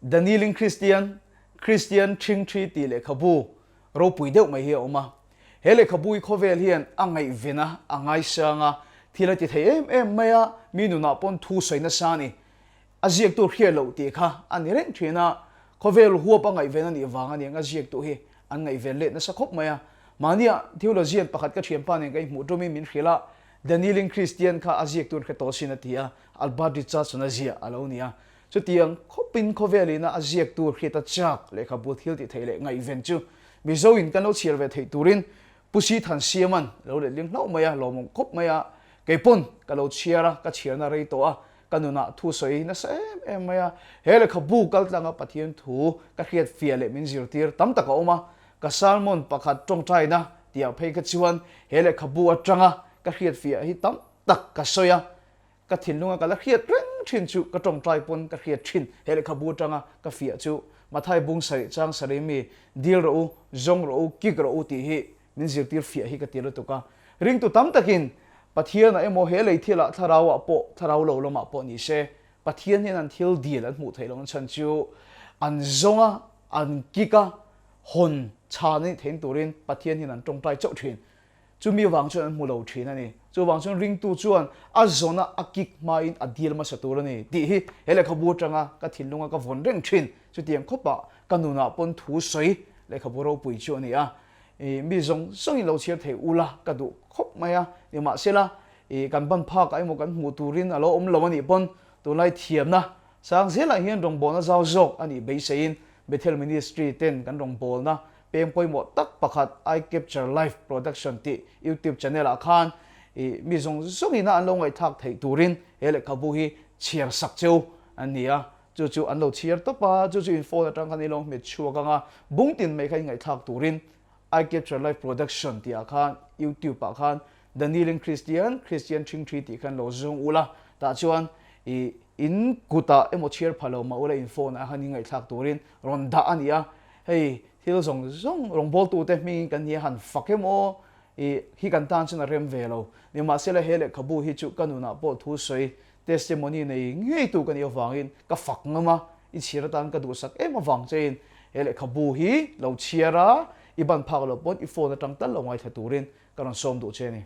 The Kneeling Christian, Kristian Ṭhingṭhi tih lehkhabu ropui deuh mai hi a awm a. He lehkhabu hi khawvel hian a ngaihven a, a ngaisang a, thil a ti thei em em mai a, mi nunah pawn thu sawi nasa a ni. A ziaktu hriat loh tih kha a ni reng thin a, khawvel huap a ngaihven a nih vang a niang a ziaktu hi an ngaihven let nasa khawp mai a. Mahnia theologian pakhat ka thianpa nen ka inhmuh tumin min hrilh a, The Kneeling Christian kha a ziaktu an hre tawh sin a ti a, Albert Richardson a ziah a lo ni a. Chutiang khawpin khawvel ina a ziaktu hriat a chak lehkhabu thil tih theih leh ngaihven chu Mizo in kan lo chhiar ve theih turin Pu Si Than Siaman lo letling hlauh mai a, lawmawm khawp mai a, keipawn ka lo chhiar a, ka chhiarna rei tawh a, ka nunah thu sawi nasa em em mai a, he lehkhabu kaltlanga Pathian thu ka hriat fiah leh min zirtir tam tak a awm a, ka sermon pakhat tawngtaina tih ah phei kha chuan he lehkhabu atanga ka hriat fiah hi tam tak ka sawi a, ka thinlunga ka la hriat reng thin chu ka tawngtai pawn ka hriat thin he lehkhabu atanga ka fiah chu Mathai bung sarih chang sarih mi dil rawh u, zawng rawh u, kik rawh u tih hi min zirtir fiah hi ka ti lutuk a. Ringtu tam takin Pathianah emaw he lei thilah thlarauah pawh thlarau lo lamah pawh ni se Pathian hian an thil dil an hmuh theih loh chhan chu an zawng a, an kik a, hawn chhan a nih theih turin Pathian hian an tawngtai chauh thin. Chumi vang chuan an hmu lo thin a ni. Chuvang chuan ringtu chuan a zawna a kik hmain a dil hmasa tur a ni tih hi he lehkhabu atanga ka thinlunga ka vawn reng thin. Chutiang khawpah ka nunah pawn thu sawi lehkhabu ropui chu a ni a. I mi zawng zawngin lo chhiar thei ula ka duh khawp mai a. Nimahsela i kan ban phakah emaw kan hmuh turin a lo awm lo a nih pawn tunlai thiamna sang zelah hian rawngbawlna zau zawk a nih beiseiin Bethel Ministry ten kan rawngbawlna peng pawimawh tak pakhat I Capture Life Production tih YouTube channel ah khan i mi zawng zawngin a an lo ngaihthlak theih turin he lehkhabu hi chhiar sak cheu an ni a. Chu chu an lo chhiar tawp a, chu chu in phone atang khan i lo hmet chhuak ang a, bung tin mai kha i ngaihthlak turin I Capture Life Production tih ah khan YouTube ah khan The Kneeling Christian, Christian Ṭhingṭhi tih khan lo zawng ula, tah chuan i in kutah emaw chhiar pha lo mah ula in phone ah khan i ngaihthlak turin rawn dah a ni a, hei thil zawng zawng rawngbawltute hmingin kan hi a han fak emaw i hi kan tan chuan a rem ve lo. Nimahsela he lehkhabu hi chu ka nunah pawh thu sawi Testimony nei ngeitu ka nih avangin ka fak ngam a, i chhiar atan ka duhsak em avang chein he lehkhabu hi lo chhiar a, i ban phak loh pawn i phone atang tal lo ngaithla turin ka rawn sawm duh che a ni.